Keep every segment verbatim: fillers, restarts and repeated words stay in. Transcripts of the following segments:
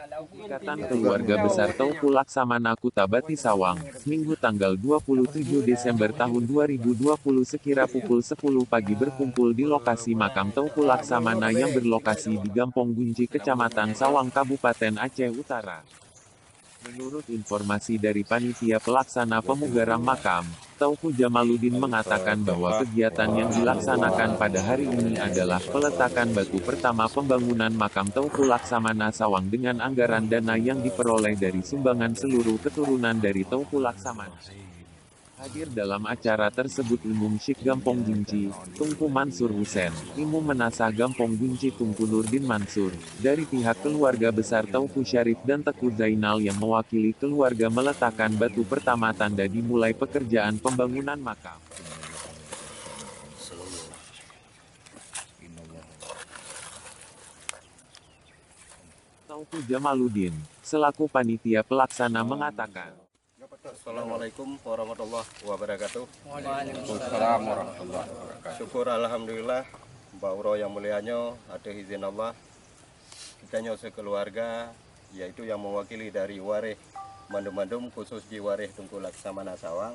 Ikatan Keluarga Besar Teuku Laksamana Kuta Bati Sawang, Minggu tanggal dua puluh tujuh Desember tahun dua ribu dua puluh sekira pukul sepuluh pagi berkumpul di lokasi makam Teuku Laksamana yang berlokasi di Gampong Gunci, Kecamatan Sawang, Kabupaten Aceh Utara. Menurut informasi dari panitia pelaksana pemugaran makam, Teuku Jamaluddin mengatakan bahwa kegiatan yang dilaksanakan pada hari ini adalah peletakan batu pertama pembangunan makam Teuku Laksamana Sawang dengan anggaran dana yang diperoleh dari sumbangan seluruh keturunan dari Teuku Laksamana. Hadir dalam acara tersebut Imum Syik Gampong Gunci, Teungku Mansur Husen, Imum Meunasah Gampong Gunci Teungku Nurdin Mansur, dari pihak keluarga besar Teuku Syarif dan Teuku Zainal yang mewakili keluarga meletakkan batu pertama tanda dimulai pekerjaan pembangunan makam. Teuku Jamaluddin, selaku panitia pelaksana mengatakan. Assalamualaikum warahmatullahi wabarakatuh. Waalaikumsalam warahmatullahi wabarakatuh. Syukur alhamdulillah, bak uroe nyang mulia nyoe ateueh izin Allah, geutanyoe sikeuluwarga, yaitu nyang meuwakili dari waréh mandum-mandum, khusos jih waréh Teungku Laksamana Sawang,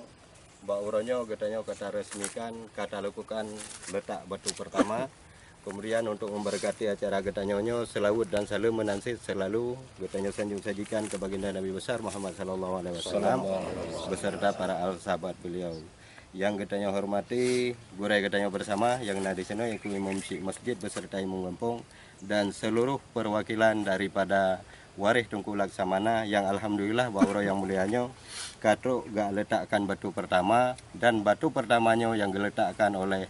bak uroe nyoe geutanyoe ka taresmikan, ka talakukan leutak batu peurtama. Keumudian, untuk meubeureukaté acara geutanyoe nyoe, seulaweuet dan saleuem meunan cit seulalu geutanyoe sanjong sajikan keu Baginda Nabi Besar Muhammad sallallahu alaihi wasallam beuseureuta para al sahabat beuliau. Nyang geutanyoe hormati gurée geutanyoe beursama nyang na disinoe, yaitu Imum Syik Masjid beuseureuta Imum Gampong dan seuluruh peurwakilan daripada waréh Teungku Laksamana nyang alhamdulillah bak uroe nyang mulia nyoe ka trok geuletakkan batu peurtama, dan batu peurtama nyoe nyang geuleutakkan oleh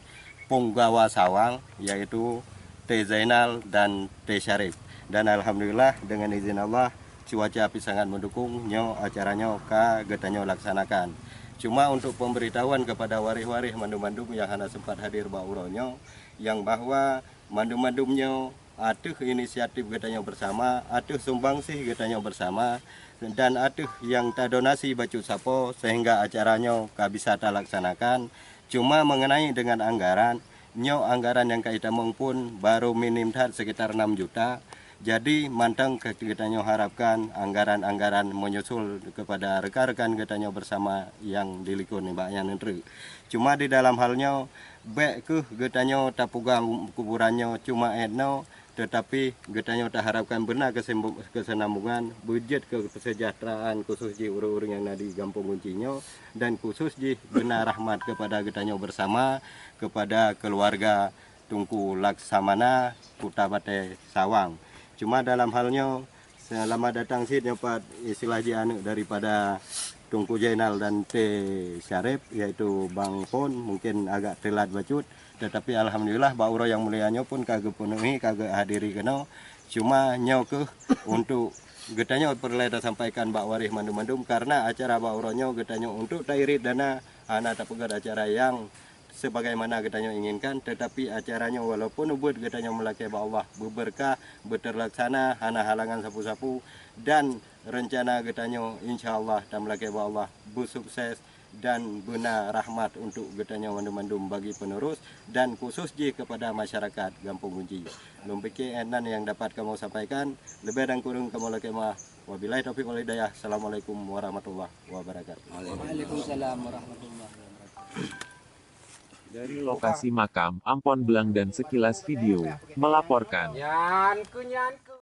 peunggawa Sawang, yaitu Teuku Zainal dan Teuku Syarif. Dan alhamdulillah, deungon izin Allah, cuaca pih sangat meudukong, nyoe acara nyoe ka geutanyoe laksanakan. Cuma untuk peumbeuritahuan keupada waréh-waréh mandum-mandum nyang hana seumpat hadir bak uroe nyoe, nyang bahwa mandum-mandum nyoe ateueh inisiatif geutanyoe beursama, ateueh sumbangséh geutanyoe beursama, dan ateueh nyang tadonasi bacut sapo seuhingga acara nyoe ka bisa talaksanakan. Cuma meungeunai deungon anggaran, nyoe anggaran nyang ka itamong pun barô minim that, seukitar nam juta. Jadi mantong geutanyoe harapkan anggaran-anggaran menyusul keupada reukan-reukan geutanyoe beursama nyang dilikot nibak nyan teuk. Cuma di dalam hal nyoe, bék kheueh geutanyoe tapeugah kuburan nyoe cuma 'et noe, teutapi geutanyoe taharapkan beuna keuseunambongan beujeuet keu keuseujahteuraan khusos jih ureuëng-ureuëng nyang na di Gampông Gunci nyoe, dan khusos jih beuna rahmat keupada geutanyoe beursama, keupada keuluwarga Teungku Laksamana Kuta Batée Sawang. Cuma dalam hal nyoe, seulamat datang cit nyoe pat istilah jih aneuëk daripada Teungku Jainal dan Teuku Syarif, yaitu Bang Pon, mungkin agak teulat bacut. Teutapi alhamdulillah, bak uroe nyang mulia nyoe pun ka geupeunuhi, ka geuhadiri keunoe. Cuma nyoe kheueh untuk geutanyoe peureulée tasampaikan bak waréh mandum-mandum, kareuna acara bak uroe nyoe geutanyoe untuk tairit dana hana tapeugét acara nyang sebagaimana geutanyoe inginkan, teutapi acara nyoe walaupun ubeuet geutanyoe meulakée bak Allah beubeurkah, beuteulaksana, hana halangan sapeue-sapeue, dan reuncana geutanyoe insya Allah tameulakée bak Allah beusukses dan beuna rahmat untuk geutanyoe mandum-mandum bagi peunurus dan khusos jih keupada masyarakat Gampông Gunci. Lôn piké 'et nan nyang dapat kamoe sampaikan, leubeh dan kureueng kamoe lakée meu'ah. Wabillahi taufiq wal hidayah. Assalamualaikum warahmatullahi wabarakatuh. Waalaikumsalam warahmatullahi wabarakatuh. Dari lokasi makam, Ampon Belang dan Sekilas Video, melaporkan. Nyan keu nyan keu